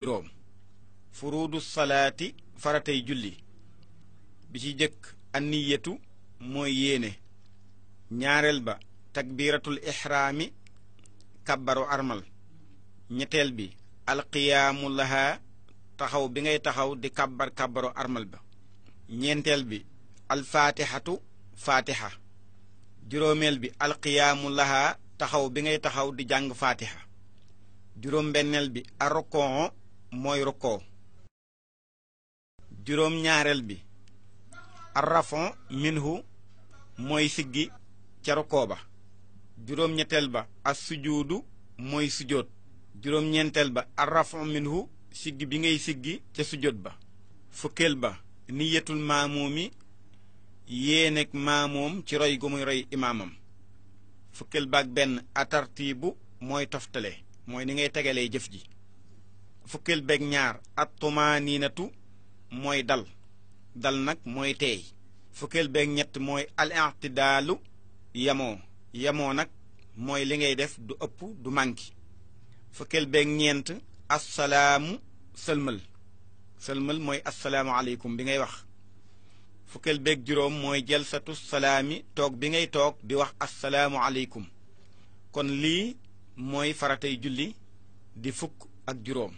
juróom furuudu salaati faratay julli bi ci jëkk anniyatu mooy yéene ñaareel ba takbiratul ihraami kabbaru armal ñetteel bi alqiyaamu laha taxaw bi ngay taxaw di kabbaru armal ba ñeenteel bi alfaatihatu faatiha juróomeel bi alqiyaamu laha taxaw bi ngay taxaw di jàng faatiha juróom benneel bi arrokoo mooy rokoo juróom ñaareel bi arrafon minhu mooy siggi ca rokoo ba juróom ñetteel ba as sujuudu mooy sujoot juróom ñeenteel ba arrafon minhu siggi bi ngay siggi ca sujoot ba fukkeel ba niyatul maamuumi yéenek maamoom ci roy gu muy roy imaamam fukkeel baak benn atartiibu mooy toftale mooy ni ngay tegalee jëf ji fukkeel beeg ñaar attumaaniinatu mooy dal nag mooy teey fukkeel beeg ñett mooy al i'tidaalu yemoo nag mooy li ngay def du ëpp du manki fukkeel beeg ñeent assalaamu sëlmal mooy assalaamu aleykum bi ngay wax fukkeel beeg juróom mooy jalsatu salaami toog bi ngay toog di wax assalaamu aleykum kon lii mooy faratay julli di fukk ak juróom